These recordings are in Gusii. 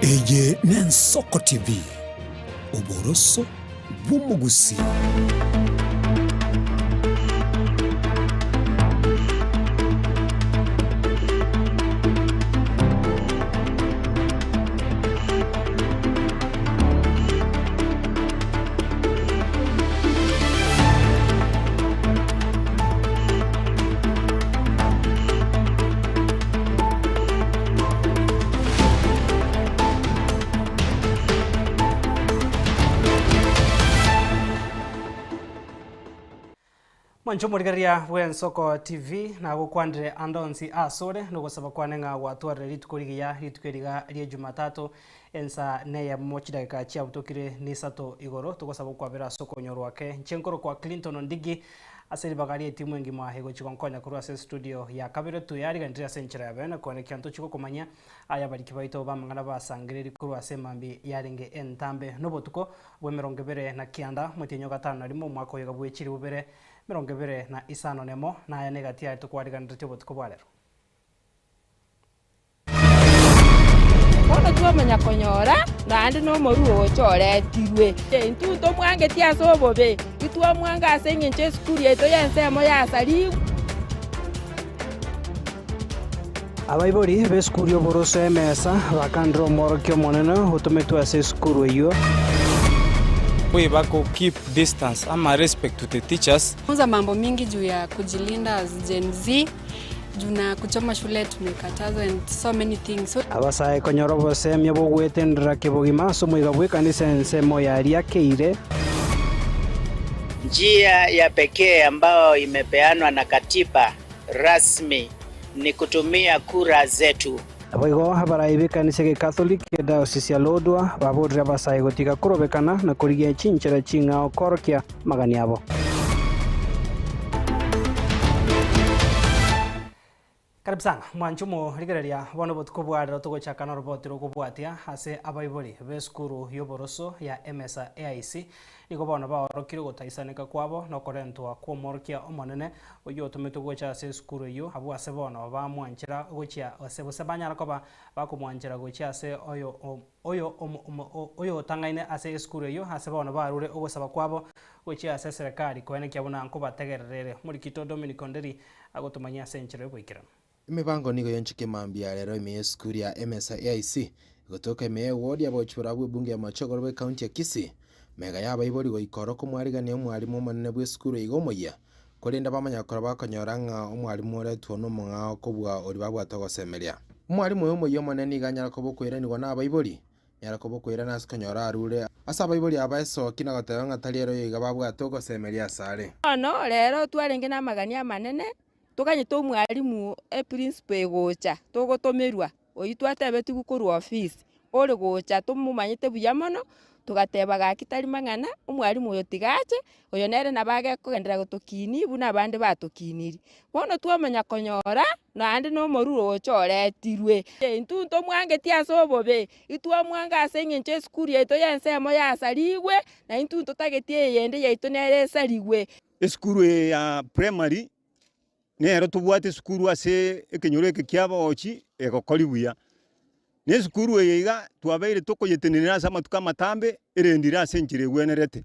Eye n'Ensoko TV, oboroso bw'omogusii. Mwanche omorigereria bw'Ensoko TV, nagokwanire ande onsi asore, nogosaba kwane ng'a gwatwarire rituko rigiya, rituko eriga rie Jumatatu, ensa neyemo chidakika chiabutokire nisato igoro, togosaba okwabera ase okonyorwa ake. Inche nkorokwa Clinton Ondigi, Ase ribaga ri'etimu engima egochia gonkonya korwa ase estudio ya kabere toyariganire ase enchera ya bene koenekia ntochie gokomanyia aya abariki baito b'amang'ana basangereiri korwa ase emambia yarenge entambe nobotuko bw'emerongo ebere na kianda omotienyi o gatano na rimo omwaka oyoga bwe chilifu bibere emerongo ebere na isano nemo naya negati yaye tokwariganeretie obotuko bwa rero. Bono twamanya konyora naende nomorua ocha oretirwe. Intwe ntomwangetie ase obobe, titwamwanga ase engencho esukuru yaito y'ensemo yasarigwe. Abaibori b'esukuru y'oboroso y'emesa bakandire omworokia omonene otometwe ase esukuru eyio. We bako keep distance ama respect to the teachers. Funza mambo mingi juu ya kujilinda as Gen Z. Juu na kuchoma shule tumekatazwa and so many things. So Abasae konyora obosemia bw'ogwetenderera kebogima ase omoika bw'ekanisa ensemo yaria keire. Njia ya pekee ambayo imepeanwa na katiba rasmi ni kutumia kura zetu. Naboigo abarai b'ekanisa y'Egekatholiki Ediocese ya Lodwar baborire abasae gotiga korobekana na korigia chinchera ching'ao koorokia amagani abo. Karibu sana mwanche omorigereria bono obotuko bwa rero togochaka noroboti rokobwatia ase abaibori b'esukuru y'oboroso ya Emesa AIC nigo bono baorokire ogotaisaneka kwabo nokorentwa kw'omworokia omonene oyio otometwe gocha ase esukuru eyio abwo ase bono bamwanchera gochia ase gose banyara koba bakomwanchera gochia ase oyo oyo oyotang'aine ase esukuru eyio ase bono barure ogosaba kwabo gochia ase eserekari koenekia buna nkobategerera ere. Omorikito Dominic Onderi agotomanyia ase enchera y'oboikeranu. Emebango nigo yonchike mambia rero ime y'esukuru ya Emesa AIC, egotoka ime y'eward y'abaochibora bw'ebunge ya Machogoro bw'ecounty ya Kisii. Mega y'abaibori goika oro komwarigania omwarimu omonene bw'esukuru iga omoyia, korende bamanya korwa bakonyora ng'a omwarimu oretwe nomong'ao kobua oria babwate ogosemeria. Omwarimu oyo omoyia omonene nigo anyara koba okoiranigwa nabaibori, Nyara koba okoirana ase konyora arure ase abaibori aba esoki na goteba ng'a tari ere oyoiga babwate ogosemeria asare. Bono rero twarenge namagani amanene, toganyete omwalimu eprinciple egocha togotomerwa, oyio twatebetigwe korwa ofisi, ore gocha tomomanyete buya mono, togateba gaki tari mang'ana, omwalimu oyo tiga ache, oyo nere nabo agekogenderera gotokinia buna abande batokiniri. Bono twamanya konyora naende nomoruro ocha oretirwe. Intwe ntomwangetie ase obobe, intwamwanga ase eng'encho esukuru yaito y'ensemo yasarigwe, na intwe ntotageti eyende yaito nere esarigwe. Esukuru eye ya primary, nero tobwate esukuru ase ekenyoro eke kia abaochi egokori buya. Na esukuru eye iga twabeire tokoyetenenera ase amatuko amatambe erendire ase enchera egwenerete.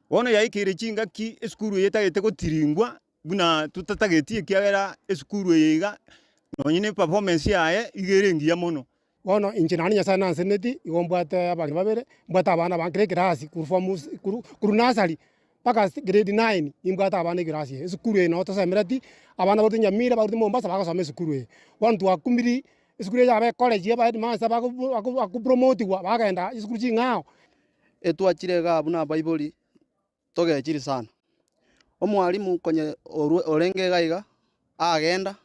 Bono yaikeire chingaki esukuru eye etagete gotiringwa buna totatageti ekiagera esukuru eye iga nonye na eperformance yaye iga ere engiya mono. Bono inche naende Nyasaye nansenetie, igo mbwate abageni babere, mbwate abana bange kera ekerasi korwa form korwa korwa nursery mpaka grade nine, nimbwate abana ekerasi eye. Esukuru eye noo tosemereti, abana barwete Nyamira, barwete Mombasa bagosoma esukuru eye. Bono twakumiri, esukuru eye yaba ecollege aba headmaster bago bago bagopromotigwa bagenda chisukuru ching'ao. Etwachire igaa buna abaibori togechiri sana. Omwalimu konye orwe orenge iga iga, agenda,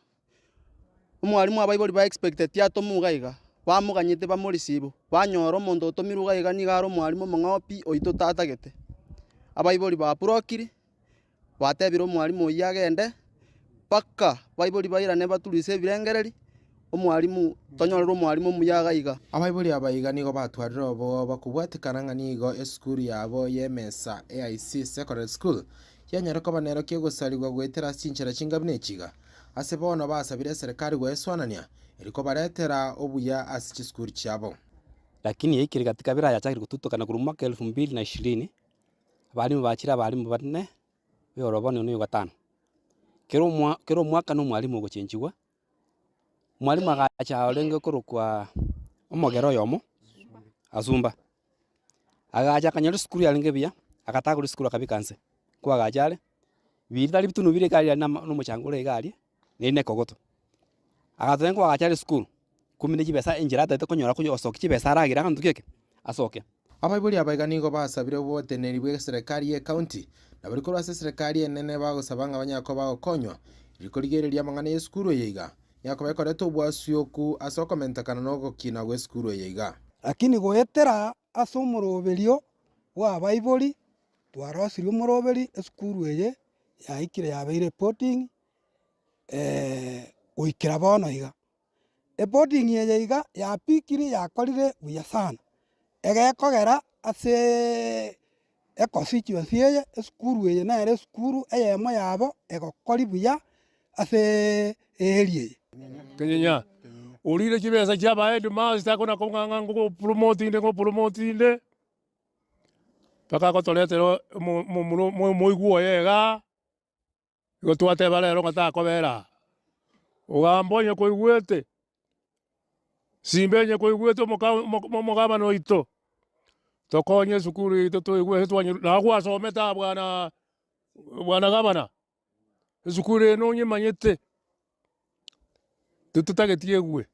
omwalimu abaibori ba expecteti atomwe iga iga, bamoganyete bamoreceive, banyora omonto otomirwe iga iga nigo are omwalimu omong'ao pi oyio totatagete. Abaibori baburokire, batebire omwalimu oyio agende, mpaka baibori bairane baturuse ebirengereri, omwalimu tonyorere omwalimu omuya iga iga. Abaibori aba iga nigo batwarire oboba kobwatekana ng'a nigo esukuru yabo y'emesa AIC Secondary School yanyare koba nero kegosarigwa goetera ase chinchera chinga buna echi iga. Ase bono basabire eserekari goesoanania eri kobaretera obuya ase chisukuru chiabo. Lakini yaikire gati kabere yachakire gotutokana korwa mwaka elfu mbili na ishirini, abalimu bachire abalimu bane, oyo ore bono noyo gatano. Kera omwa kera omwaka na omwalimu ogochenchigwa, omwalimu agacha orenge korokwa omogere oyomo, Asumba. Agacha akanyora esukuru yarenge buya, agatagora esukuru akabeka nse, kwagacha are, biri tari bitunu bire iga aria na omochango ore iga aria, nere na ekogoto. Agateba nkoagacha are esukuru, kumbe ne chibesa enchera atagete konyora koyosokia chibesa aragere aganto ki eke, asoke. Abaibori abaiga nigo basabire oboteneneri bw'eserekari y'ecounty, na baria korwa ase eserekari enene bagosaba ng'a banyare koba bagokonywa erio korigereria amang'ana y'esukuru eye iga. Nigo koba ekoreta obwasuoku ase okomentekana na ogokina gw'esukuru eye iga. Lakini goetera ase omoroberio bw'abaibori, twarosirie omoroberi esukuru eye yaikire yabeire boarding goikera bono iga. Eboarding eye iga yapikire yakorire buya sana, egekogera aseeee econstituency eye, esukuru eye nere esukuru eyemo yabo egokori buya aseeee area eye. Kenyenya, orire chibesa chia aba headmaster kona kong'ang'a ngopromote inde ngopromote inde, mpaka agotoretera omo- momura omoigwa oye igaa. Igo twateba rero ng'a takobera aa, ogamba onye koigwete, simba onye koigwete omoka omogabana oito, tokonye esukuru yaito toigwe ase twanyora nabo gwasomete aa bwanaa bwana gabana, esukuru eye nonyemanyete, titotageti egwe,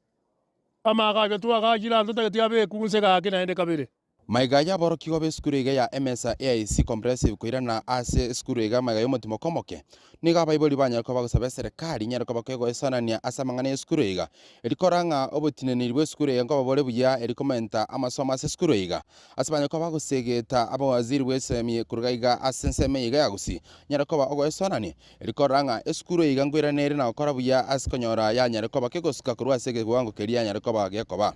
amaagacho twagachire aa ntotageti abekwe inse gaki naende kabere. Magega y'aborokigwa b'esukuru iga ya Emesa AIC Comprehensive koirana ase esukuru iga magega y'omotimoko omoke, nigo abaibori banyare koba bagosaba eserekari inyare koba kegoesanania ase amang'ana y'esukuru iga, eri korora ng'a obotineneri bw'esukuru iga nkoba bore buya eri komenta amasomo ase esukuru iga. Ase banyare koba bagosegeta abawaziri bw'esemi koruga iga ase ensemo eye iga ya Gusii, nyare koba ogoesanania eri korora ng'a esukuru iga nkoirana ere na gokora buya ase konyora yanyare koba kegosuka korwa ase egewango keria yanyare koba gekoba.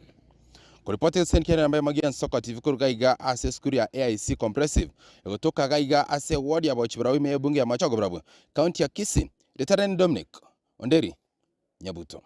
Koripoti ase enchera enamba y'amagi y'Ensoko TV koruga aiga ase esukuru ya AIC Comprehensive egotoka gaiga ase eward ya Bochiburabu ime y'ebunge ya Machogo Burabu, County ya Kisii, Lieutenant Dominic Onderi Nyabuto.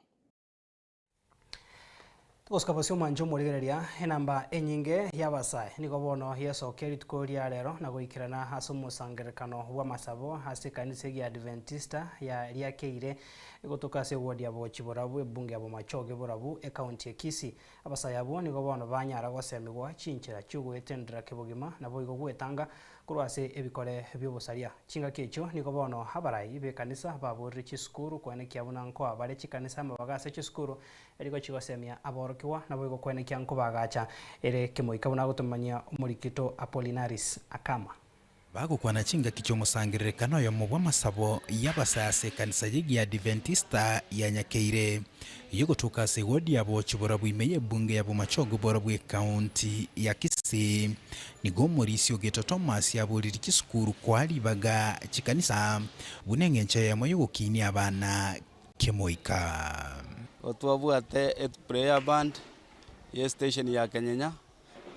Togosuka bosio omwanche omorigereria, enamba enyinge y'abasae nigo bono yesokia rituko ria rero na goikerana ase omosangererekano bw'amasabo ase ekanisa egiadventista ya riakeire Egotoka ase ewodi ya Bochi Borabu, ebunge ya Bomachoge Borabu, ekaunti ya Kisii. Abasae abwo nigo bono banyara gosemigwa chinchera chi'ogoetendera kebogima naboigo gwetanga korwa ase ebikore bi'obosaria. Chingaki echio nigo bono abarai b'ekanisa baborire chisukuru koenekia buna nkoa bare chikanisa amabaga ase chisukuru erigo chigosemia aborokigwa naboigo koenekia nkobagacha ere kemoika buna agotomanyia omorikito Apollinaris Akama. Bagokwana chingaki chi'omosangererekano oyomo bw'amasabo y'abasae ase ekanisa y'Egiadiventista ya Nyakeire, ey'ogotoka ase ewodi ya Bochi-Borabu ime y'ebunge ya Bomachoge Borabu ekaunti ya Kisii. Nigo omorisia ogetwa Thomas aboririe chisukuru koa ribaga chikanisa buna eng'encho eyemo y'ogokinia abana kemoika. Twabwate prayer band ye station ya Kenyenya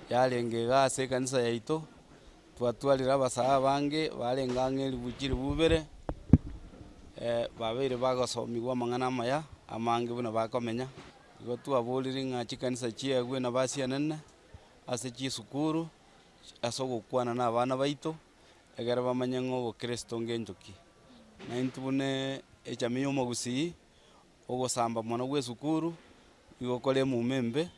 yarenge iga ase ekanisa yaito. Twatwarire abasae abange barenge ang'e elifu chilifu ibere, babeire bagosomigwa amang'ana amaya amange buna bakomenya. Igo twaborire ng'a chikanisa chiaigwe nabasi enene ase chisukuru, ase ogokwana na abana baito, ekero bamanye ng'a obokristo ngencho ki. Na intwe buna echamii ya omogusii, ogosamba mono bwa esukuru, nigo kore emuma embe.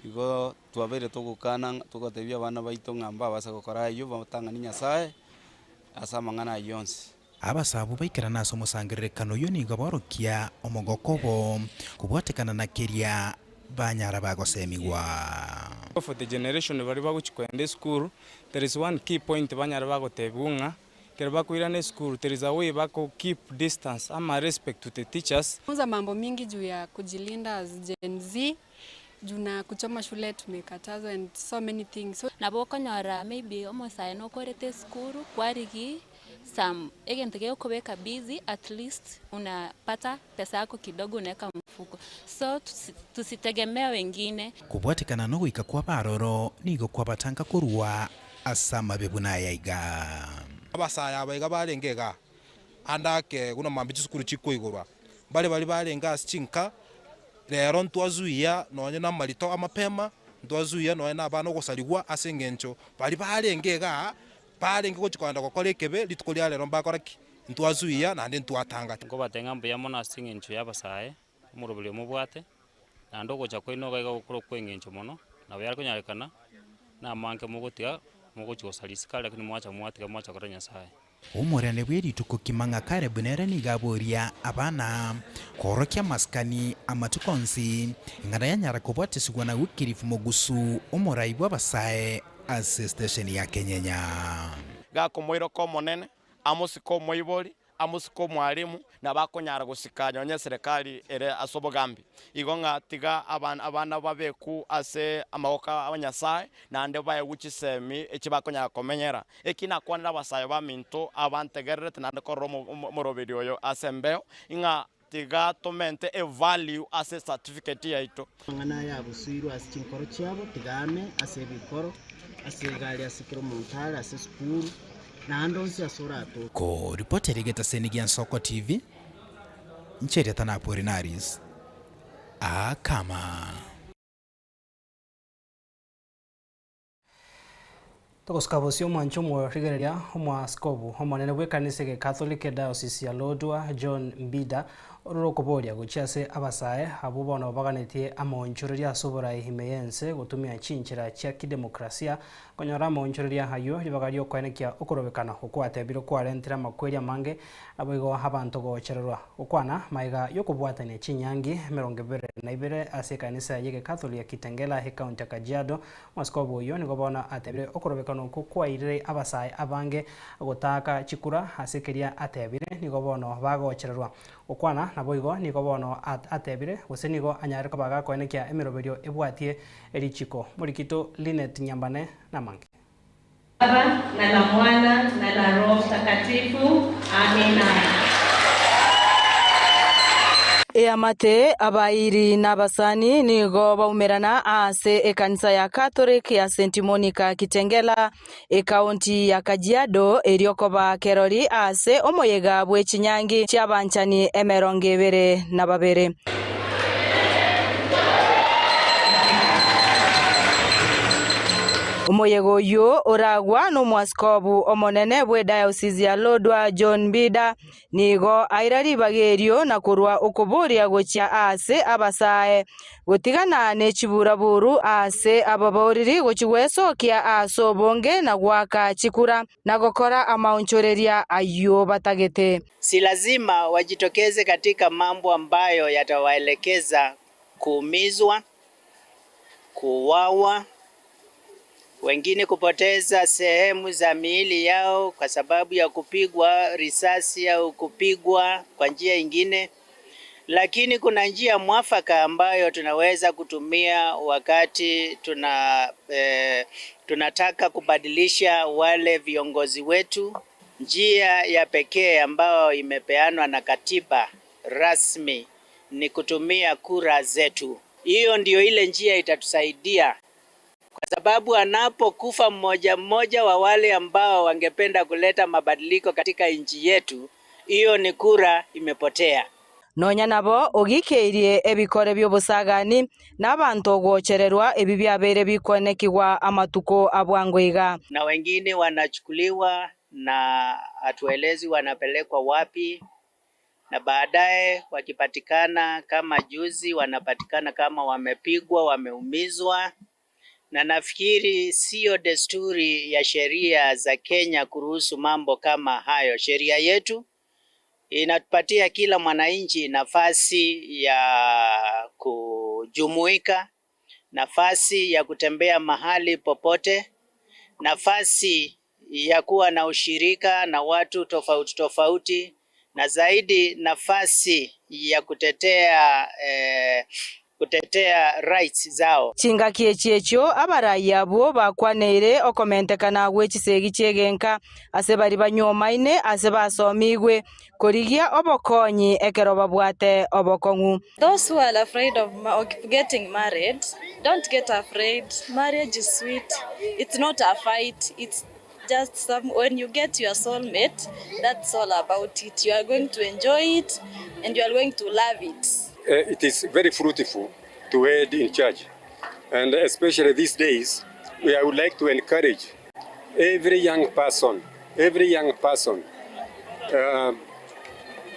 Igo twabeire togokana ng'a togotebia abana baito ng'a mbabase gokora ayio, batang'ani Nyasae ase amang'ana ayio onsi. Abasae abwo baikerana ase omosangererekano oyio nigo baorokia omogoko obo kobwatekana na keria banyara bagosemigwa. For the generation baria bagochia kogenda esukuru, there is one key point banyare bagotebigwa ng'a ekero bakoirana esukuru there is a way bako keep distance ama respect to the teachers. Funza mambo mingi juu ya kujilinda as Gen Z juu na kuchoma shule tumekatazwa and so many things so. Nabo okonyora maybe omosae nokorete esukuru kwarigia some egento gegokobeka busy at least unapata pesa yako kidogo unaeka mfuko so tusitegemee wengine. Kobwatekana nogoika kw'abaroro nigo kwabatanga korwa ase amabe buna aya iga. Abasae aba iga barenge igaa, ande ake buna mambia chisukuru chikoigorwa, mbare baria barenge ase chinka, rero ntwazuia nonye na amarito amapema. Ntwazuia nonya na abana ogosarigwa ase engencho baria barenge igaa, barenge gochia kogenda gokora ekebe, rituko ria rero mbakora ki? Ntwazuia naende ntwatanga. Nkobatebia ng'a mbuya mono ase eng'encho y'abasae, omoroberi omobwate, naende ogocha kwaino iga iga gokore okw'eng'encho mono, nabo yakonyarekana, na amange mogotiga, mogochia gosaria isiko aria lakini mwacha mwatiga mwacha korora Nyasaye. Omorende bwe rituko kima ng'a Kalebu nere nigo aboria abana koorokia amasikani amatuko onsi, ing'ana yanyara kobwatesigwa na Wycliffe Mogusu, omorai bw'abasae ase station ya Kenyenya. Gakomoiroka Omonene, amosike omoibori, amosike omwalimu, nabo akonyara gosika nonya eserekari ere ase obogambi. Igo ng'a tiga abana babekwu ase amaboko a Nyasae, naende baegwe chisemi echi bakonyara komenyera. Eki nakwanire abasae baminto abantegererete naende korora omoroberi oyo ase embeo, ng'a tiga tomente evalue ase ecertificate yaito. Amang'ana aya abusuirwe ase chinkoro chiabo, tiga ame ase ebikoro, ase egari ase kera omonto are, ase esukuru, na ande onsi ase oratoke. Koripotera egetaseni gia Nsoko TV, inche erieta na Apolinaris Akama. Togosuka bosio omwanche omorigereria omwaskobu omonene bw'ekanisa ege Catholic ediocese ya Lodwar John Mbida orure okoboria gochia ase abasae abwo bono baganetie amaonchoreria ase oborai ime y'ense gotumia chinchera chia kidemokrasia konyora amaonchoreria aywo ribaga riokoenekia okorobekana okwatebire kwarentire amakweri amange naboigo abanto gochererwa gokwana maiga yokobwatania chinyangi 22 ase ekanisa y'Egecatholic ya Kitengela ekaunti ya Kajiado. Mwaskobu oyio nigo bono atebire okorobekana okwo kwairire abasae abange gotaka chikura ase keria atebire nigo bono bagochererwa gokwana naboigo nigo bono atebire gose nigo anyare koba gakoenekia emiroberio ebwatie erichiko morikito Linet Nyambane namange. Baba na la Mwana na la Roho Mtakatifu. Amina. Eamate, abairi na abasani nigo baumerana ase ekanisa ya Catholic ya St Monica Kitengela, ekaunti ya Kajiado erio koba kerori ase omoyega bw'echinyangi chi'abanchani 22. Omoyega oyio oragwa nomwaskobu omonene bw'ediocese ya Lodwar John Mbida nigo aira ribaga erio na korwa okoboria gochia aase abasae gotigana ne chiburaburu aase ababoriri gochia gwesokia aase obonge na goaka chikura na gokora amaonchoreria ayio batagete. Si lazima wajitokeze katika mambo ambayo yatawaelekeza kuumizwa, kuuawa, wengine kupoteza sehemu za miili yao kwa sababu ya kupigwa risasi au kupigwa kwa njia ingine. Lakini kuna njia mwafaka ambayo tunaweza kutumia wakati tunataka kubadilisha wale viongozi wetu. Njia ya pekee ambayo imepeanwa na katiba rasmi ni kutumia kura zetu. Hiyo ndio ile njia itatusaidia, kwa sababu anapokufa mmoja mmoja wa wale ambao wangependa kuleta mabadiliko katika nchi yetu, hiyo ni kura imepotea. Nonya nabo ogikeirie ebikore by'obosagani na abanto gochererwa ebi byabeire bikonekigwa amatuko abwango iga. Na wengine wanachukuliwa na hatuelezi wanapelekwa wapi, na baadaye wakipatikana kama juzi, wanapatikana kama wamepigwa, wameumizwa. Na nafikiri sio desturi ya sheria za Kenya kuruhusu mambo kama hayo. Sheria yetu inatupatia kila mwananchi nafasi ya kujumuika, nafasi ya kutembea mahali popote, nafasi ya kuwa na ushirika na watu tofauti tofauti, na zaidi nafasi ya kutetea rights zao. Chingaki echi echio abarai abwo bakwaneire okomentekana gwe chisegi chiegenka ase bari banywomaine ase basomigwe korigia obokonyi ekero babwate obokong'u. Those who are afraid of getting married, don't get afraid. Marriage is sweet. It's not a fight. It's just some, when you get your soulmate, that's all about it. You are going to enjoy it and you are going to love it. It is very fruitful to wed in church. And especially these days, we I would like to encourage every young person, every young person, uh,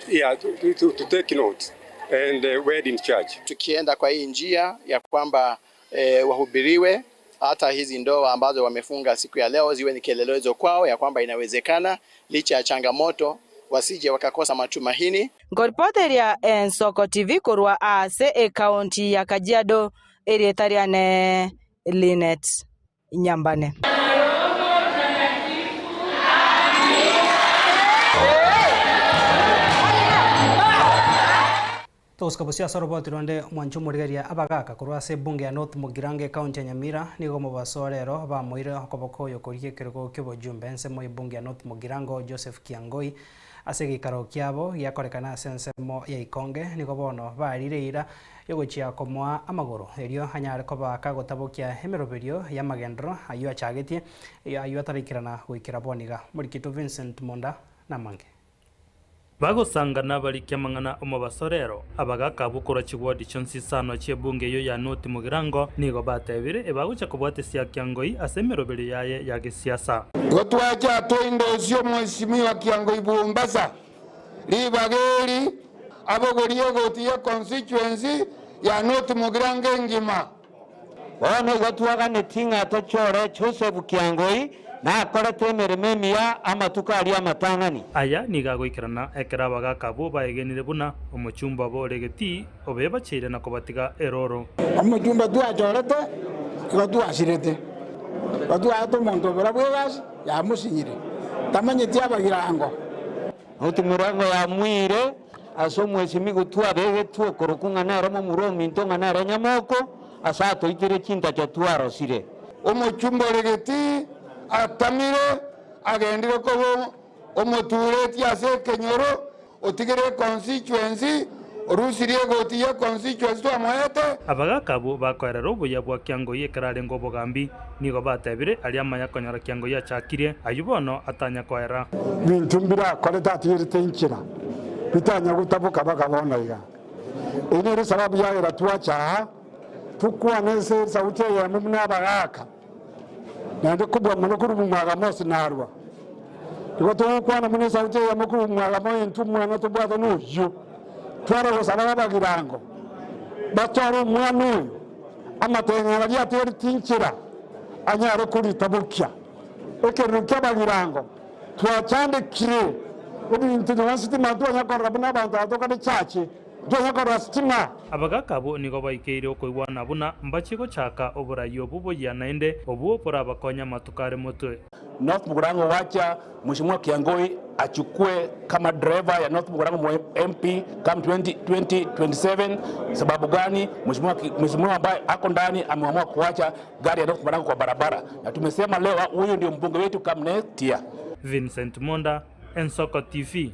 yeah, to, to, to take note and uh, wed in church. Tukienda kwa hii njia ya kwamba e, wahubiriwe hata hizi ndoa ambazo wamefunga siku ya leo ziwe ni kielelezo kwao ya kwamba inawezekana licha ya changamoto, wasije wakakosa matumaini. Nkoripoteria Ensoko TV korwa ase ekaunti ya Kajiado erieta riane Linet Nyambane. Togosuka bosio ase oroboti ronde omwancho omorigereria abagaka korwa ase ebunge ya North Mugirango ecounty ya Nyamira nigo omobaso orero bamoire okoboko oyo korigia ekerogo kia obojumbe ensemo y'ebunge ya North Mugirango Joseph Kiangoi ase egeikaro kiabo giakorekana ase ensemo ya Ikonge nigo bono barire eira yogochia komoa amagoro erio anyare koba kagotabokia emeroberio y'amagendero aywo achagetie aywo ataraikerana goikera bono iga. Morikito Vincent Monda namange. Bagosangana barikia amang'ana omobaso rero, abagaka abwo korwa chiwodi chionsi isano chi'ebunge eyio ya North Mugirango nigo batebire ebagocha kobwata esiakiangoi ase emeroberio yaye ya gesiasa. Igo twacha toindosie omwesimigwa Kiangoi Bwombasa ribaga eri abogorie egoti ye constituency ya North Mugirango engima. Bono igo twaganetie ng'a tochore Joseph Kiangoi nakorete emeremo emiya amatuko aria amatang'ani. Aya nigo agoikerana ekero abagaaka abwo baegenire buna omochumba obo ore getii obebacheire na kobatiga eroro. Omochumba twachorete igo twasirete, igo twaete omonto obora bw'egasi yamosinyire, tamanyeti abagirango. Otimurango yamoire ase omwesimigo twabegetwe okorokwa ng'a nere momura ominto ng'a nere nyamoko, ase atoitire chintacho twarosire. Omochumba ore getii atamire, agendire koba omotureti ase ekenyoro, otigire econstituency, orusirie egoti ye constituency twamoete. Abagaaka abwo bakoerera obuya bwa Kiangoi ekero arenge obogambi, nigo batebire aria amaya konyora Kiangoi achakirie, ayio bono atanya koera. Binto mbirakorete atigerete inchera, bitanya gotaboka baka bono iga. Eyio nero esababu yagera twacha aa, tokwane ase esauti eyemo buna abagaaka, naende kobua mono korwa omwaga Mose narua. Igo togokwana buna esauti eyemo korwa omwaga moyo intwe omwana tobwate noyio, tware gosaba abagirango batware omwana oyo amateng'era aria atigerete inchera anyare koritabokia. Ekerero ki'abagirango twachandekire ebinto nonye sitima ntwanya korora buna abanto aba tokare chache ntwanya korora sitima. Abagaaka abwo nigo baikeire okoigwana buna mbachie gochaka oborai obwo boyia naende obwo borabakonye amatuko are motwe. North Mugirango wacha Mheshimiwa Kiangoi achukue kama driver ya North Mugirango mwe MP come 2027 sababu gani? Mheshimiwa Mheshimiwa ambaye ako ndani ameamua kuacha gari ya North Mugirango kwa barabara, na tumesema leo huyu ndio mbunge wetu come next year. Vincent Monda, Ensoko TV.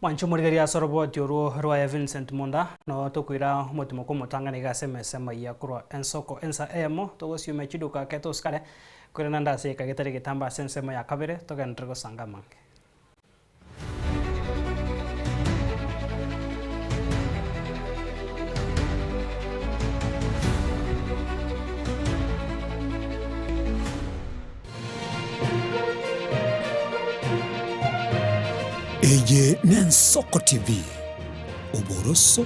Mwanche omorigereria ase oroboti orwo rwaye Vincent Monda, noo tokoira omotimo kw'omotang'ani iga ase emesa emaiya korwa ensoko ensa eyemo, togosiumia chiduka ake tosikare, korende naende ase egeka getari getambe ase ensemo ya kabere, togenderere gosanga amange. Eye n'Ensoko TV, oboroso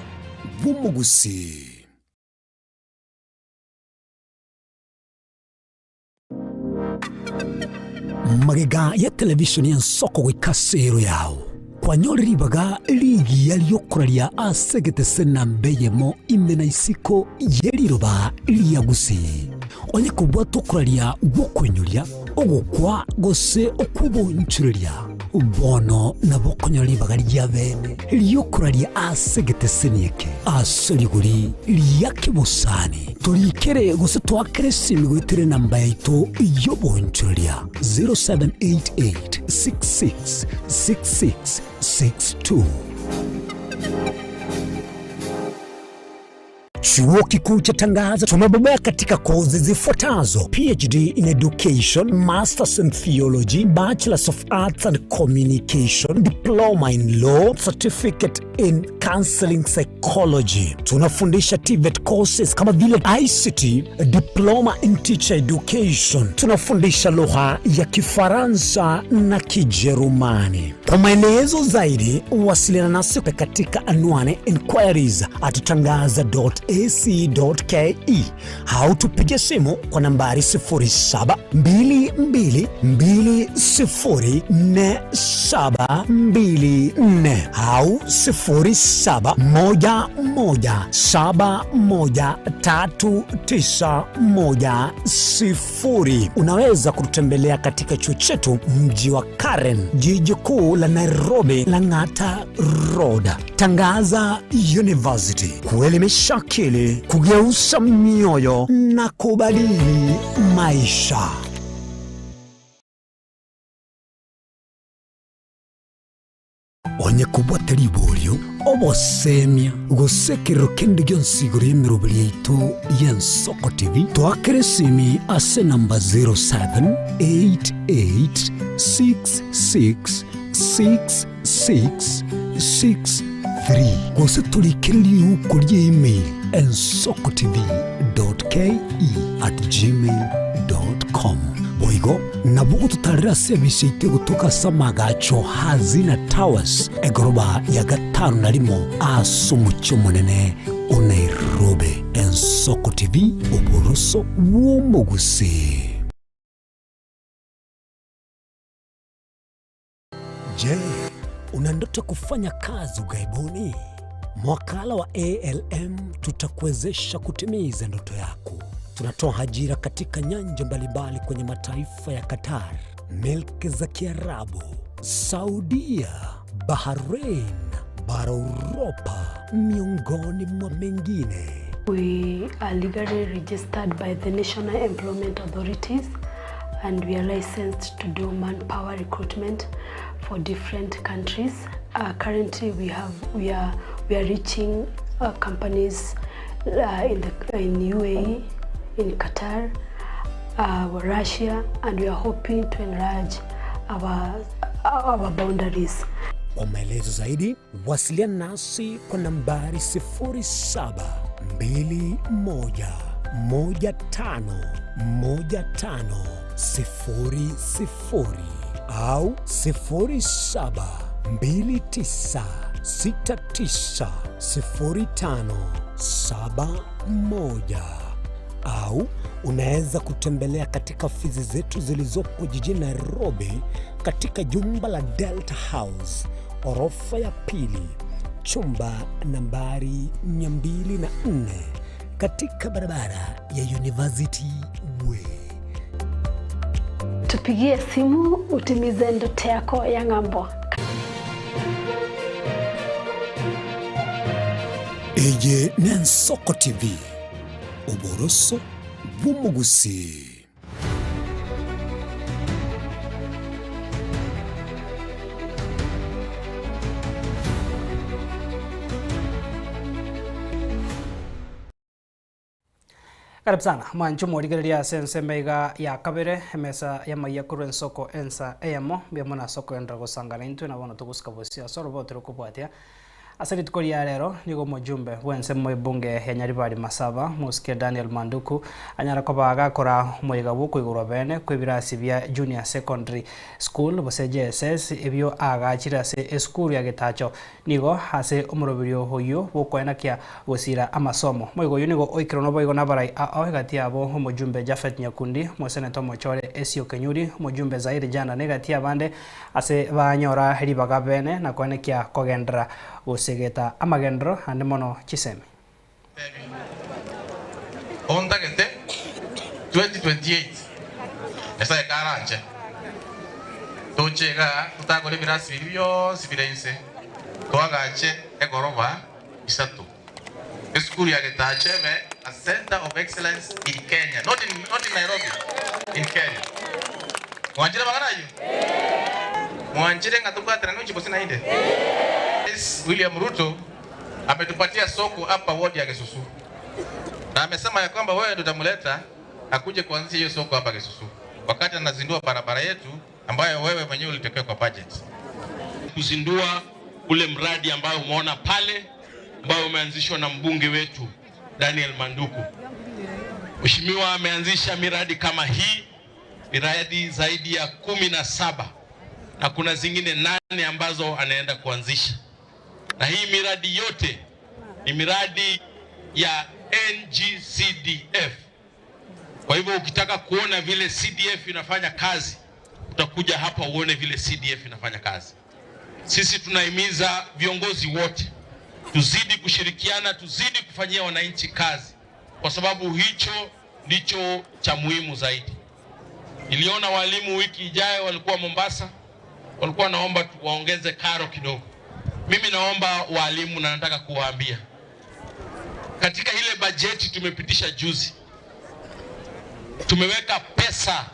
bw'omogusii. Magega ya television y'Ensoko goika ase ero yao, kwanyorire ribaga rigiya riokoraria ase egetese namba eyemo ime na isiko ye riroba ria Gusii. Onye kobwata okoraria gw'okoinyoria, ogokwa, gose okw'obonchoreria, bono nabo okonyora ribaga ria bene ri'okoraria ase egeteseni eke ase rigori ria kebosani. Torikere gose toakere esimi goetera enamba yaito y'obonchoreria 0788 66 66 62. Chuo Kikuu cha Tangaza tumebobea katika kozi zifuatazo: PhD in Education, Masters in Theology, Bachelors of Arts and Communication, Diploma in Law, Certificate in Counseling Psychology. Tunafundisha TVET courses kama vile ICT, Diploma in Teacher Education. Tunafundisha lugha ya Kifaransa na Kijerumani. Kwa maelezo zaidi, wasiliana nasi katika anwani inquiries at tangaza.ac.ke au tupige simu kwa nambari 0722204724 au 0711713910. Unaweza kututembelea katika chuo chetu mji wa Karen, jiji kuu la Nairobi, Lang'ata Road. Tangaza University, kuelimisha akili, kugeuza mioyo na kubadili maisha. Onye kobwate riborio, obosemia, gose ekerero kende gionsi igoro y'emeroberi yaito y'Ensoko TV, toakere esimi ase enamba 0788666663 gose torikere riuko ria email ensokotv.ke@gmail.com. Boigo nabo gototarera ase ebise yaito egotoka ase amagacho Hazina Towers egoroba ya gatano na rimo ase omochie omonene o Nairobi. Ensoko TV, oboroso bw'omogusii. Je, una ndoto kufanya kazi ughaibuni? Mwakala wa ALM tutakuwezesha kutimiza ndoto yako. Tunatoa ajira katika nyanja mbalimbali kwenye mataifa ya Qatar, milki za Kiarabu, Saudia, Bahrain, bara Uropa, miongoni mwa mengine. We are legally registered by the National Employment Authorities and we are licensed to do manpower recruitment for different countries. Currently we have we are we are reaching companies in the in UAE, in Qatar, Russia, and we are hoping to enlarge our our boundaries. Kwa maelezo zaidi wasiliana nasi kwa nambari 0721151500 au 0729690571 au unaweza kutembelea katika ofisi zetu zilizopo jijini Nairobi katika jumba la Delta House orofa ya pili chumba nambari 204 katika barabara ya University Way. Tupigie simu utimize ndoto yako ya ng'ambo. Eye n'Ensoko TV, oboroso bw'omogusii. Karibu sana mwancho morigereria ase ensemo iga ya kabere emesa y'amaiya korwa ensoko ensa eyemo mbuya mono ase okoenderera gosangana intwe na bono togosika bosio ase oroboto rokobwatia ase rituko ria rero nigo omojumbe bwa ensemo ebunge ya Nyaribari Masaba Mosike Daniel Manduku anyara koba agakora omoyega bwa okoigorwa bene kwa ebirasi bia Junior Secondary School gose JSS ebio agachire ase esukuru ya Getacho nigo ase omoroberio oyio bwa okoenakia gosira amasomo. Omoyega oyio nigo oikerwe noboigo na abarai ao egati yabo omojumbe Japhet Nyakundi, omoseneta omochore Esio Kenyuri, omojumbe Zairi Janda na egati y'abande ase banyora ribaga bene na koenekia kogenderera gosegeta amagendero ande mono chisemi. Ontagete 2028 Nyasaye karanche toche igaa totagore ebirasi biria bionsi bire inse twagache egoroba isato esukuru ya Getache ebe a center of excellence in Kenya not in, not in Nairobi in Kenya mwanchire amang'ana ayio mwanchire ng'a tobwaterane gochia bosio naende Rais William Ruto ametupatia soko hapa ward ya Gesusu. Na amesema ya kwamba wewe ndio utamleta akuje kuanzisha hiyo soko hapa Kisusu, wakati anazindua barabara yetu ambayo wewe mwenyewe ulitokea kwa budget. Kuzindua ule mradi ambao umeona pale ambao umeanzishwa na mbunge wetu Daniel Manduku. Mheshimiwa ameanzisha miradi kama hii, miradi zaidi ya 17 na kuna zingine 8 ambazo anaenda kuanzisha, na hii miradi yote ni miradi ya NGCDF. Kwa hivyo ukitaka kuona vile CDF inafanya kazi, utakuja hapa uone vile CDF inafanya kazi. Sisi tunahimiza viongozi wote tuzidi kushirikiana, tuzidi kufanyia wananchi kazi, kwa sababu hicho ndicho cha muhimu zaidi. Niliona walimu wiki ijayo walikuwa Mombasa, walikuwa naomba waongeze karo kidogo. Mimi naomba walimu na nataka kuwaambia katika ile bajeti tumepitisha juzi, tumeweka pesa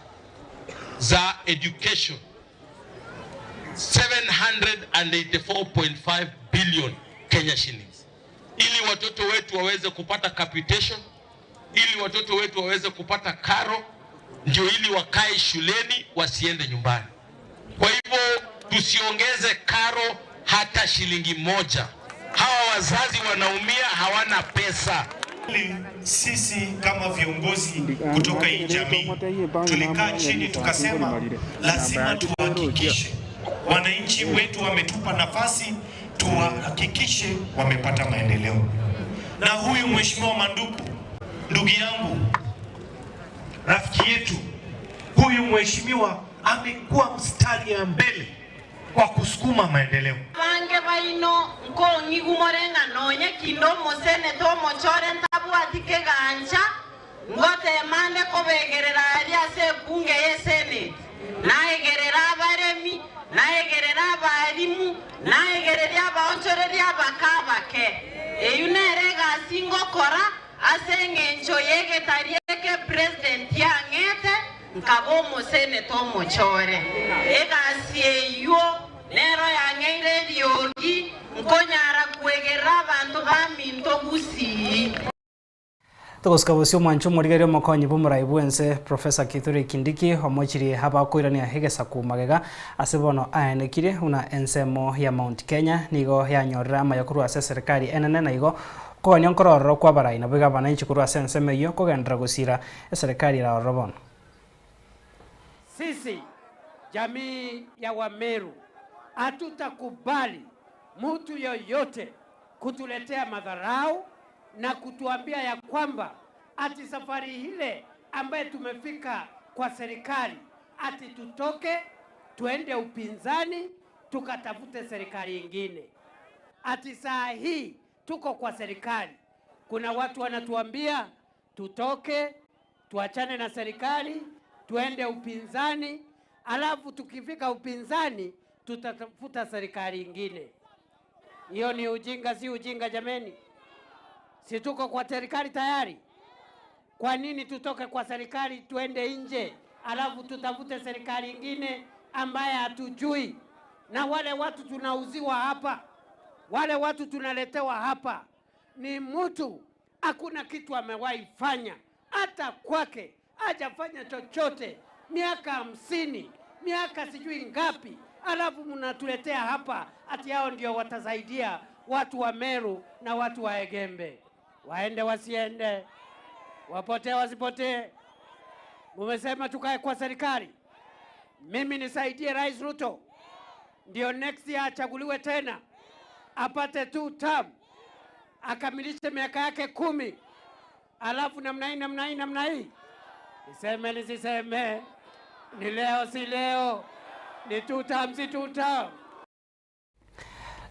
za education 784.5 billion Kenya shillings, ili watoto wetu waweze kupata capitation, ili watoto wetu waweze kupata karo, ndio ili wakae shuleni wasiende nyumbani. Kwa hivyo tusiongeze karo hata shilingi moja. Hawa wazazi wanaumia, hawana pesa. Sisi kama viongozi kutoka hii jamii tulikaa chini tukasema, lazima tuhakikishe wananchi wetu wametupa nafasi, tuhakikishe wamepata maendeleo. Na huyu Mheshimiwa Manduku, ndugu yangu, rafiki yetu, huyu mheshimiwa amekuwa mstari ya mbele kwa kusukuma maendeleo. Bange baino nkong'igumore ng'a nonye kinde omoseneta omochore ntabwati kegancha ngotemande kobegerera aria ase ebunge ya esenate naegerera abaremi naegerera abarimu naegereria abaonchoreria abaka abake eyu nere egasi ngokora ase eng'encho yegetari eke president yang'ete nkaba omoseneta omochore egasi eywo nero yang'eire eriogi nkonyara kwegerera abanto baminto gusii. Togosika bosio omwancho omorigereria omokonyi bw'omorai bwense Professor Kithure Kindiki omochirie abakoirania egesaku magega ase bono aenekire buna ensemo ya Mount Kenya nigo yanyorire amaya korwa ase eserikali enene na igo okogania nkorororo kwa abarai nabo iga abananchi korwa ase ensemo eyio kogenderera gosira eserikali eraroro bono. Sisi jamii ya Wameru hatutakubali mtu yoyote kutuletea madharau na kutuambia ya kwamba ati safari ile ambaye tumefika kwa serikali ati tutoke tuende upinzani tukatafute serikali ingine. Ati saa hii tuko kwa serikali, kuna watu wanatuambia tutoke tuachane na serikali tuende upinzani, alafu tukifika upinzani tutatafuta serikali ingine. Hiyo ni ujinga, si ujinga jameni? Si tuko kwa serikali tayari? Kwa nini tutoke kwa serikali tuende nje alafu tutafute serikali ingine ambaye hatujui? Na wale watu tunauziwa hapa, wale watu tunaletewa hapa ni mtu hakuna kitu amewahi fanya, hata kwake hajafanya chochote, miaka 50, miaka sijui ngapi, alafu mnatuletea hapa ati hao ndio watasaidia watu wa Meru na watu wa Egembe. Waende wasiende, wapotee wasipotee. Mumesema tukae kwa serikali, mimi nisaidie Rais Ruto ndio next year achaguliwe tena apate 2 term, akamilishe miaka yake 10, alafu namna hii namna hii namna hii. Niseme nisiseme? Ni leo si leo, ni 2 term si 2 term.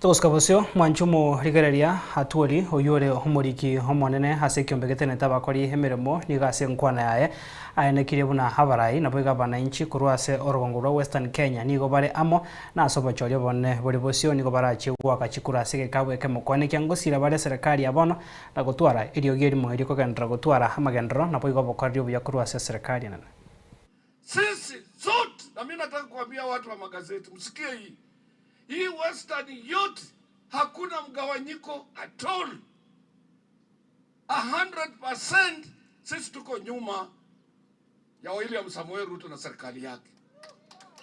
Togosika bosio mwanchumo rigereria Atwoli oyore omoriki omonene ase ekiombe getenete abakori emeremo nigo ase enkwana yaye aenekirie buna abarai nabo iga abananchi korwa ase orogongo rwa Western Kenya nigo bare amo na ase obochoria obonene bori bosio nigo barachie goaka chikura ase egekabu ekemokwane kia ngosira bare serikali ya bono na gotwara eriogi erimo erikogenderera gotwara amagenderero nabo igo obokoreri obuya korwa ase serikali enene. Sisi zote, na mimi nataka kuambia watu wa magazeti msikie hii. Hii Western yote hakuna mgawanyiko at all. 100% sisi tuko nyuma ya William Samoei Ruto na serikali yake,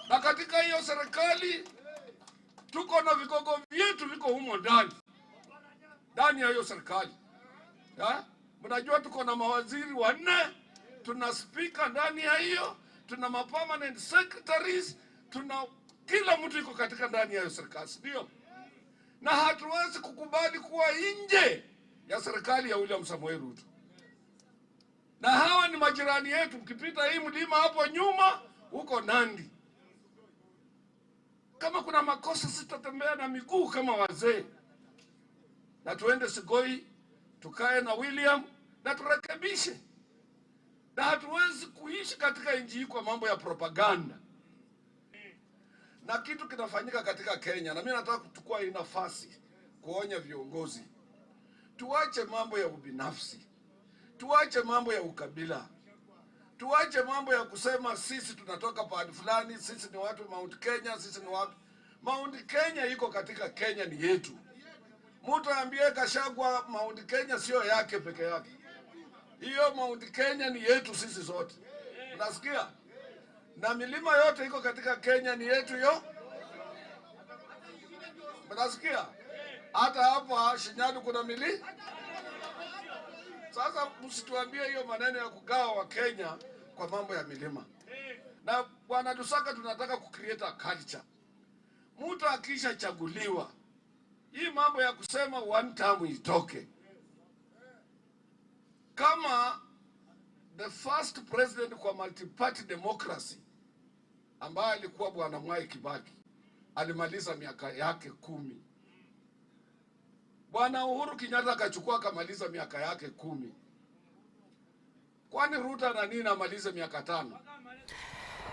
na katika hiyo serikali tuko na vigogo vyetu viko humo ndani ndani ya hiyo serikali ya? Mnajua tuko na mawaziri wanne, tuna spika ndani ya hiyo, tuna ma permanent secretaries, tuna kila mtu iko katika ndani ya hiyo serikali, si ndio? Na hatuwezi kukubali kuwa nje ya serikali ya William Samoei Ruto. Na hawa ni majirani yetu, ukipita hii mlima hapo nyuma huko Nandi. Kama kuna makosa, sitatembea na miguu kama wazee, na tuende Sigoi tukae na William na turekebishe. Na hatuwezi kuishi katika nchi hii kwa mambo ya propaganda na kitu kinafanyika katika Kenya, na mimi nataka kuchukua hii nafasi kuonya viongozi, tuache mambo ya ubinafsi, tuache mambo ya ukabila, tuache mambo ya kusema sisi tunatoka pahali fulani, sisi ni watu Mount Kenya, sisi ni wapi. Mount Kenya iko katika Kenya, ni yetu. Mtu aambie Gachagua Mount Kenya sio yake peke yake, hiyo Mount Kenya ni yetu sisi sote, unasikia? Na milima yote iko katika Kenya ni yetu yo, mnasikia? Hata hapa Shinyalu kuna mili. Sasa msituambie hiyo maneno ya kugawa wa Kenya kwa mambo ya milima. Na bwana Lusaka, tunataka kucreate a culture. Mtu akishachaguliwa, hii mambo ya kusema one term itoke. Kama the first president kwa multi-party democracy ambaye alikuwa bwana Mwai Kibaki alimaliza miaka yake kumi. Bwana Uhuru Kenyatta akachukua akamaliza miaka yake kumi. Kwani Ruto na nini amalize miaka tano?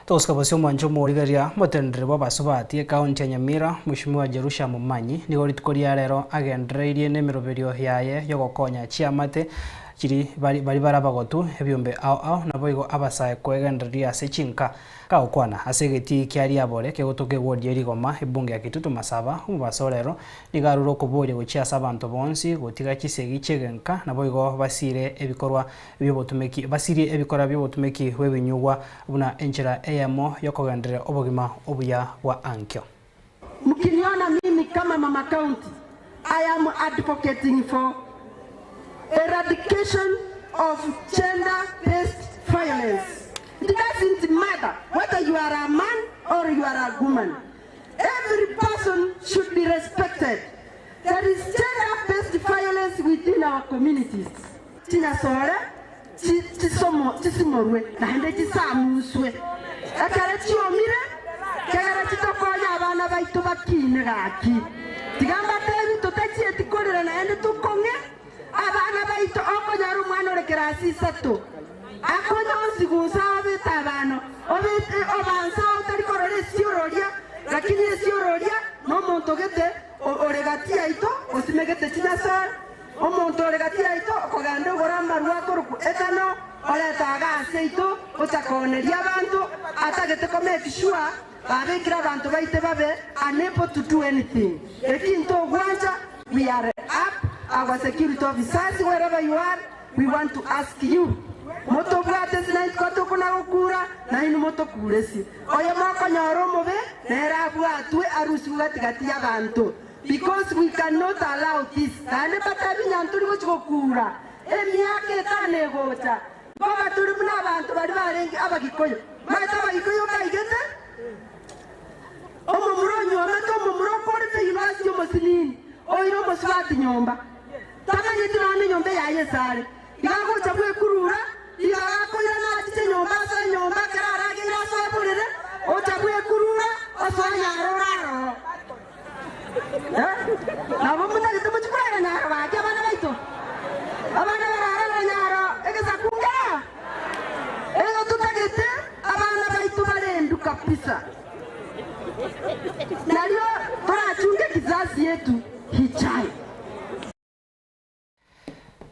Togosuka bosio omwancho omorigereria omoteneneri bw'abasubati ekaunti ya Nyamira Mweshimiwa Jerusha Momanyi nigo rituko ria rero agendereirie na emeroberio yaye yogokonya chiamate chiri bari bari bare abagotu ebiombe ao ao naboigo abasae koegendereria ase chinka Kagokwana ase egetii kia riabore kegotoka ewodi ye rigoma ebunge ya Kitutu Masaba omobaso rero nigo arure okoboria gochia ase abanto bonsi gotiga chisegi chi'egenka naboigo basire ebikorwa bi'obotumeki basirie ebikora bi'obotumeki bw'ebinyugwa buna enchera eyemo y'okogendereria obogima obuya bwa ankio. Mkiniona mimi kama mama county, I am advocating for eradication of gender-based violence. It doesn't matter whether you are a man or you are a woman. Every person should be respected. There is gender-based violence within our communities. Chinyasore, chisomo, chisimorwe, naende chisamuswe. Ekere chiomire, kegere chitokonya abana baito bakine gaki. Tiga mbatebi totachieti korera naende tokong'e abana baito okonyora omwana ore kerasi isato. Akonya onsi gonsa obete abana, obete obansa otari korora esiororia, lakini esiororia nomonto gete ore gati yaito osimegete chinyasae, omonto ore gati yaito okogenda ogora amarwa akorokwa etano, oreta iga ase aito gocha kooneria abanto, atagete ko make sure babekire abanto baite babe unable to do anything. Eki ntogwancha, we are up, our security officers wherever you are, We want to ask you, motobwate ase naintwe tokona gokura, nainwe motokure ase. Oyo mokonyora omobe, nere abwatwe arusigwe gati gati y'abanto. Because we cannot allow this. Naende mbatebi ng'a ntori gochia gokura emiaka etano egocha, nkoba tore buna abanto baria barenge Abagikuyu. Omanyete Abagikuyu mbaigete? Omomura onyuomete omomura okorete university omosinini, oire omosubati nyomba. Tamanyeti nonya nenyomba yaye esare. Iga agocha bwekurura, iga agakoirana achiche nyomba asoe nyomba, ekero arageire asoe borere, ocha bwekurura, osoe nyaro ore aroro. Eh, nabo motagete mochie korara nyaro gaki abana baito? Abana bararare nyaro egesaku nkere? Igo totagete abana baito barendwe kabisa. Nario torachunge kizazi yetu hichaye.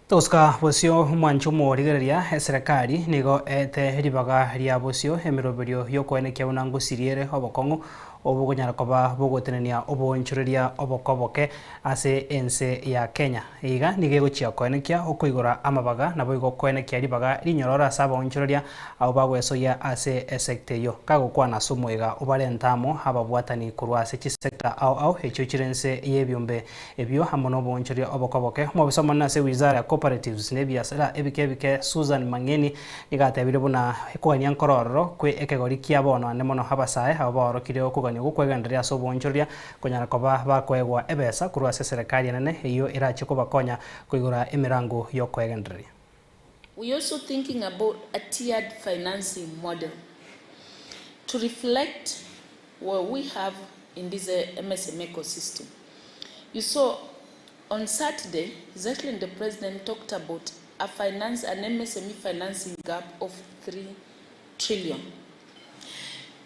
Togosuka bosio omwancho omorigereria, eserekari nigo eete ribaga ria bosio emeroberio y'okoenekia buna ngosiria ere obokong'u Obokonyara koba bogotenenia oboonchoreria obokoboke ase ense ya Kenya. Iga nigo egochia koenekia okoigora amabaga naboigo koenekia ribaga rinyororo ase abaonchoreria abwo bagwesoyia ase esecta eyio. Kagokwana ase omoyega obarente amo ababwatani korwa ase chisecta ao ao echio chire nse y'ebiombe ebio amo noboonchoreria obokoboke. Omobisa omonene ase wizara ya Cooperatives na ebiasara ebike ebike Susan Mang'eni Nigo atebire buna ekogania nkorororo kwe ekegori kia bono ande mono abasae abwo baorokire okogania gokwegendereria ase oboonchoreria konyara koba bakoegwa ebesa korwa ase eserekari enene eyio erache kobakonya koigora emerango yokoegendereria. We also thinking about a tiered financing model to reflect what we have in this MSME ecosystem. You saw on Saturday, His Excellency the President talked about a finance, an MSME financing gap of 3 trillion.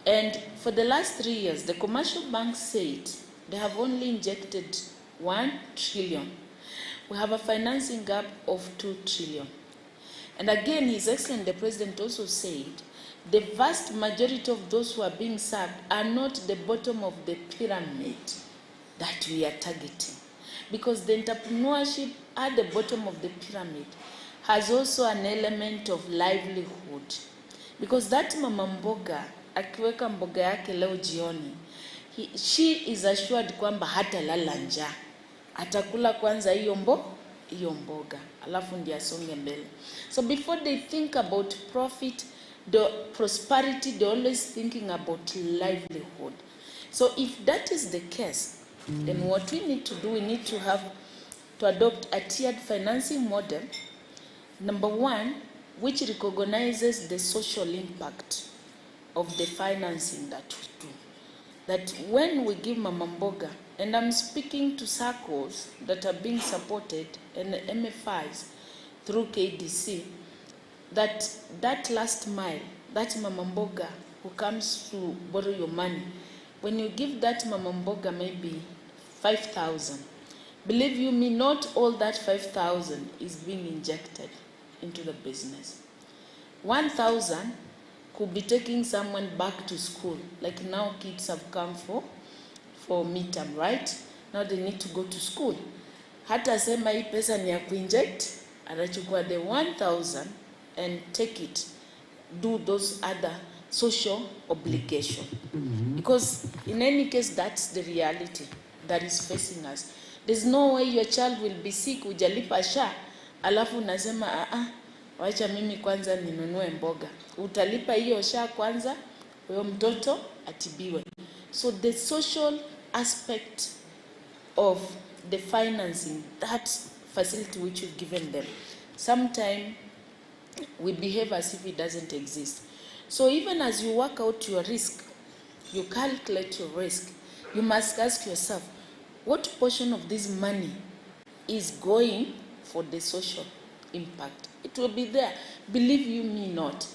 And for the last three years, the commercial banks said they have only injected 1 trillion. We have a financing gap of 2 trillion. And again, His Excellency the President also said the vast majority of those who are being served are not the bottom of the pyramid that we are targeting. Because the entrepreneurship at the bottom of the pyramid has also an element of livelihood. Because that mama mboga akiweka mboga yake leo jioni, he, she is assured kwamba hatalala njaa, atakula kwanza hiyo mbo hiyo mboga alafu ndiye asonge mbele. So before they think about profit, the prosperity, they're always thinking about livelihood. So if that is the case, then what we need to do, we need to have to adopt a tiered financing model. Number one, which recognizes the social impact of the financing that we do. That when we give Mama Mboga, and I'm speaking to circles that are being supported and MFIs through KDC, that that last mile, that Mama Mboga who comes to borrow your money, when you give that Mama Mboga maybe 5,000, believe you me, not all that 5,000 is being injected into the business. 1,000 could be taking someone back to school. Like now kids have come for, for midterm, right? Now they need to go to school. Hata sema hii pesa ni ya kuinject, atachukua the 1,000 and take it, do those other social obligation. Because in any case, that's the reality that is facing us. There's no way your child will be sick, hujalipa SHA, alafu unasema ah ah, wacha mimi kwanza ninunue mboga. Utalipa hiyo SHA kwanza, huyo mtoto atibiwe. So the social aspect of the financing, that facility which you've given them, sometimes we behave as if it doesn't exist. So even as you work out your risk, you calculate your risk, you must ask yourself, what portion of this money is going for the social impact? It will be there. Believe you me not.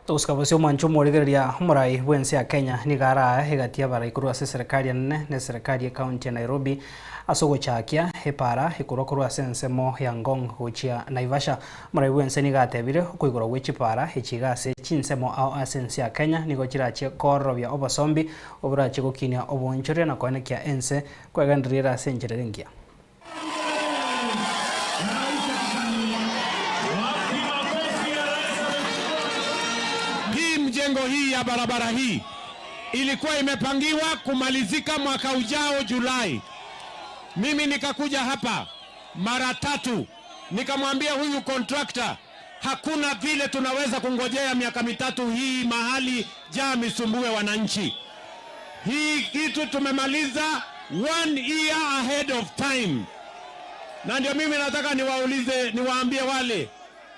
Togosika bosio omwancho omorigereria omorai bw'ense ya Kenya nigo arae egati y'abarai korwa ase eserekari enene na eserekari y'ecounty ya Nairobi ase ogochakia epaara ekorwa korwa ase ensemo ya Ngong gochia Naivasha. Omorai bw'ense nigo atebire okoigorwa gwe chipaara echi iga ase chinsemo ao ase ense ya Kenya nigo chirachie koororobia obosombi oborachie gokinia oboonchoreria na koenekia ense kwegendereria ere ase enchera ere engiya. Hii mjengo hii ya barabara hii ilikuwa imepangiwa kumalizika mwaka ujao Julai. Mimi nikakuja hapa mara tatu nikamwambia huyu contractor, hakuna vile tunaweza kungojea miaka mitatu hii mahali jam isumbue wananchi. Hii kitu tumemaliza one year ahead of time, na ndio mimi nataka niwaulize, niwaambie wale,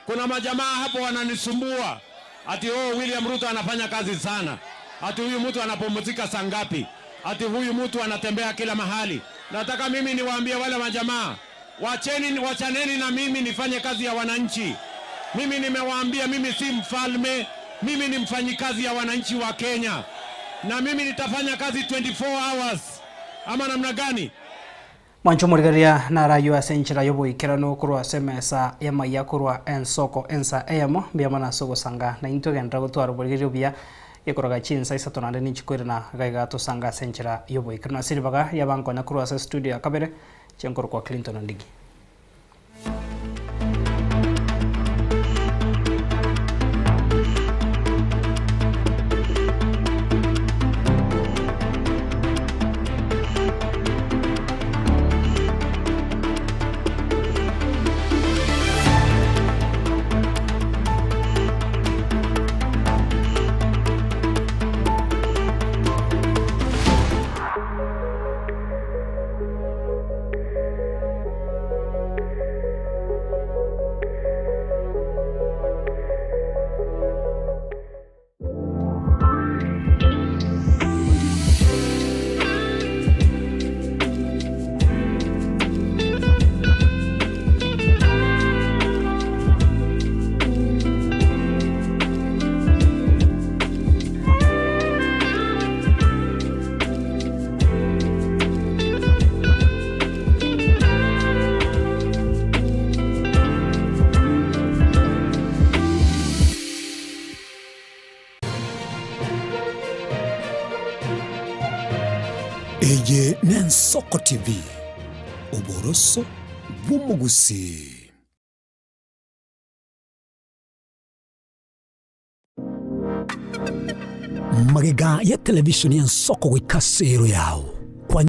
kuna majamaa hapo wananisumbua ati oh, William Ruto anafanya kazi sana, ati huyu mtu anapumzika saa ngapi, ati huyu mtu anatembea kila mahali. Nataka mimi niwaambie wale majamaa, wacheni, wachaneni na mimi nifanye kazi ya wananchi. Mimi nimewaambia, mimi si mfalme, mimi ni mfanyikazi ya wananchi wa Kenya, na mimi nitafanya kazi 24 hours ama namna gani? Mwancho omorigereria naraywe ase enchera y'oboikeranu korwa ase emesa y'amaiya korwa ensoko ensa eyemo, mbuya mono ase ogosanga naintwe genderera gotwara oborigereria obuya. Gekoraga chinsa isato naende ninchikoirana gaiga tosange ase enchera y'oboikeranu ase ribaga ri'abankonya korwa ase estudio ya kabere chenkorokwa Clinton Ondigi. Eye n'Ensoko TV, oboroso bw'omogusii. Magega ya televishoni y'Ensoko goika ase ero yao.